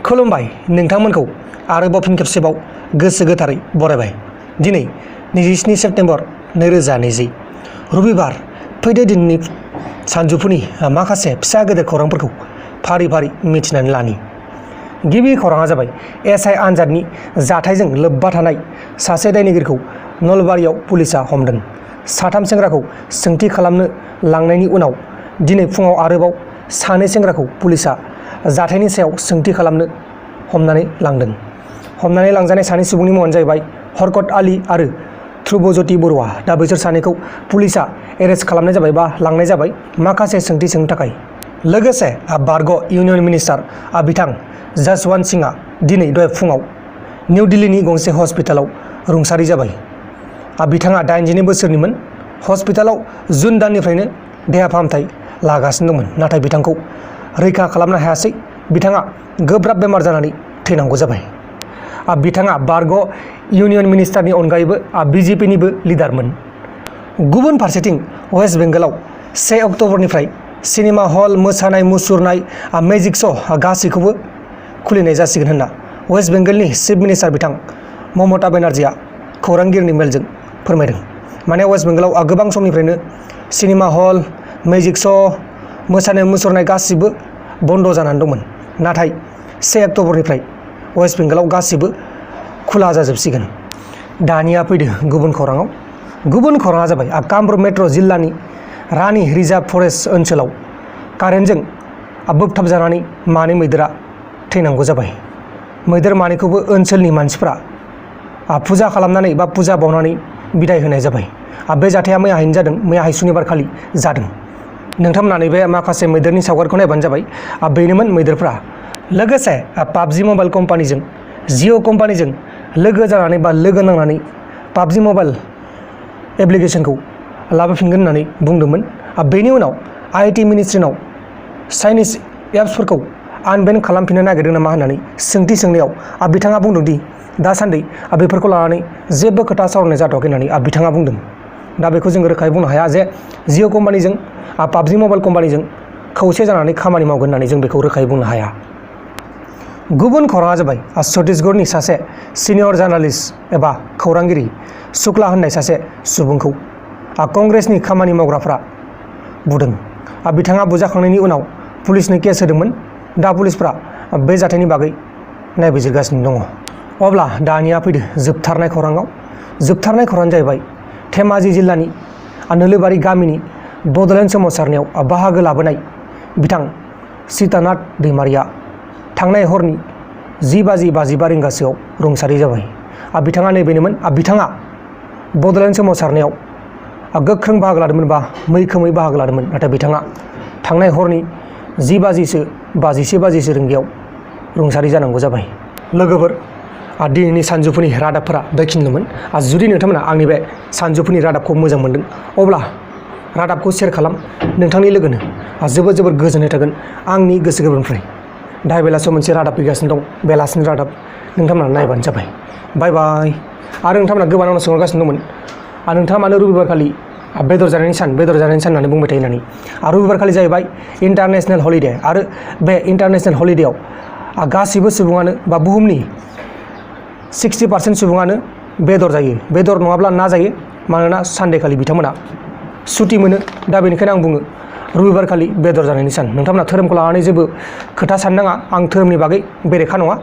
खुलुमबाय नोंथांमोनखौ आरोबाव फिन खेबसेबाव गोसो गोथारै बरायबाय। दिनै 27 सेप्तेम्बर 2020 रबिबार। फैदो दिननि सानजौफुनि माखासे फिसा गेदेर खौरांफोरखौ फारि फारि मिथिनानै लानि। गिबि खौराङा जाबाय एसआइ आनजादनि जाथायजों लोब्बा थानाय सासे दायनिगिरिखौ नलबारियाव पुलिसआ हमदों। साथाम सेंग्राखौ सोंथि खालामनो लांनायनि उनाव दिनै फुङाव आरोबाव सानै सेंग्राखौ पुलिसआ जाथायनि सायाव सोंथि खालामनो हमनानै लांदों। हमनानै लांजानाय सानै सुबुंनि मुङानो जाहैबाय हरकत आली आरो ध्रुबज्योति बरुवा। दा बिसोर सानैखौ पुलिसआ एरेस्ट खालामनाय जाबाय बा लांनाय जाबाय माखासे सोंथि सोंनो थाखाय। लोगोसे बारग' इउनियन मिनिस्टार बिथां जसवन्त सिंहआ दिनै दहाय फुङाव निउ दिल्लीनि गंसे हस्पिटालाव रुंसारि जाबाय। बिथाङा 82 बोसोरनिमोन। हस्पिटालाव जुन दाननिफ्रायनो देहा फाहामथाय लागासिनो दंमोन, नाथाय बिथांखौ रैखा खालामनो हायासै। बिथाङा गोब्राब बेमार जानानै थैनांगौ जाबाय। बिथाङा बारग' इउनियन मिनिस्टारनि अनगायैबो बिजेपिनिबो लिडारमोन। गुबुन फारसेथिं वेस्ट बेंगलाव 1 अक्ट'बरनिफ्राय सिनेमा हल, मोसानाय मुसुरनाय, मेजिक श' गासैखौबो खुलिनाय जासिगोन होनना वेस्ट बेंगलनि चिफ मिनिस्टार बिथां ममता बेनार्जीआ खौरांगिरिनि मेलजों फोरमायदों। माने वेस्ट बेंगलाव गोबां समनिफ्रायनो सिनेमा हल, मेजिक श', मोसानाय मुसुरनाय गासिबो बन्द' जानानै दंमोन, नाथाय 1 अक्ट'बरनिफ्राय वेस्ट बेंगलाव गासिबो खुला जाजोबसिगोन। दानिया फैदो गुबुन खौराङाव। गुबुन खौराङा जाबाय कामरुप मेट्र' जिल्लानि रानि रिजार्भ फरेस्ट ओनसोलाव कारेन्टजों बोगथाबजानानै मानै मैदेरा थैनांगौ जाबाय। मैदेर मानैखौबो ओनसोलनि मानसिफ्रा फुजा खालामनानै बा फुजा बावनानै बिदाय होनाय जाबाय। बे जाथाया मैयाहायनो जादों, मैयाहाय सुनिबार खालि जादों। नोंथांमोना नैबे माखासे मैदेरनि सावगारिखौ नायबानो जाबाय। बेनोमोन मैदेरफ्रा। लोगोसे पाबजि मबाइल कम्पानिजों जिअ' कम्पानिजों लोगो जानानै बा लोगो नांनानै पाबजि मबाइल एप्लिकेसनखौ लाबोफिनगोन होननानै बुंदोंमोन। बेनि उनाव आईटी मिनिस्ट्रिनाव चाइनिज एप्सफोरखौ आनबेन खालामफिननो नागिरदों नामा होननानै सोंथि सोंनायाव बिथाङा बुंदों दि दासान्दि बेफोरखौ लानानै जेबो खोथा सावरायनाय जाथ'वाखै होननानै बिथाङा बुंदों। दा बेखौ जों रोखायै बुंनो हाया जे जिअ' कम्पानिजों पाबजि मबाइल कम्पानिजों खौसे जानानै खामानि मावगोन होननानै जों बेखौ रोखायै बुंनो हाया। गुबुन खौराङा जाबाय छत्तीसगढ़नि सासे सिनियर जार्नालिस्ट एबा खौरांगिरि शुक्ला होननाय सासे सुबुंखौ कंग्रेसनि खामानि मावग्राफ्रा बुदों। बिथाङा बुजाखांनायनि उनाव पुलिसनो केस होदोंमोन। दा पुलिसफ्रा बे जाथायनि बागै नायबिजिरगासिनो दङ। अब्ला दानिया फैदो जोबथारनाय खौराङाव। जोबथारनाय खौराङानो जाहैबाय धेमाजि जिल्लानि नोलोबारि गामिनि बड'लेण्ड सोमावसारनायाव बाहागो लाबोनाय बिथां सीतानाथ दैमारिया थांनाय हरनि 10:55 रिंगासोआव रुंसारि जाबाय। बिथाङा नैबेनोमोन। बिथाङा बड'लेण्ड सोमावसारनायाव गोख्रों बाहागो लादोंमोन बा मैखोमै बाहागो लादोंमोन, नाथाय बिथाङा थांनाय हरनि 10:51 रिंगायाव रुंसारि जानांगौ जाबाय। लोगोफोर, दिनैनि सानजौफुनि रादाबफोरा बेखिनिल'मोन। जुदि नोंथांमोना आंनि बे सानजौफुनि रादाबखौ मोजां मोनदों अब्ला रादाबखौ शेयार खालाम नोंथांनि लोगोनो। जोबोद गोजोननाय थागोन आंनि गोसो गोरबोनिफ्राय। दा बेलासियाव मोनसे रादाब फैगासिनो दं, बेलासिनि रादाब। नोंथांमोना नायबानो जाबाय। बाय बाय। आरो नोंथांमोना गोबाङावनो सोंहरगासिनो दंमोन नोंथाङा मानो रबिबार खालि बेदर जानायनि सान होननानै बुंबाय थायो होननानै। रबिबार खालि जाहैबाय इन्टारनेसनेल हलिडे आरो बे इन्टारनेसनेल हलिडेआव गासैबो सुबुङानो बा बुहुमनि 60% सुबुङानो बेदर जायो। बेदर नङाब्ला ना जायो, मानोना सानडे खालि बिथांमोना सुटि मोनो। दा बेनिखायनो आं बुङो रबिबार खालि बेदर जानायनि सान। नोंथांमोना धोरोमखौ लानानै जेबो खोथा साननाङा। आं धोरोमनि बागै बेरेखा नङा।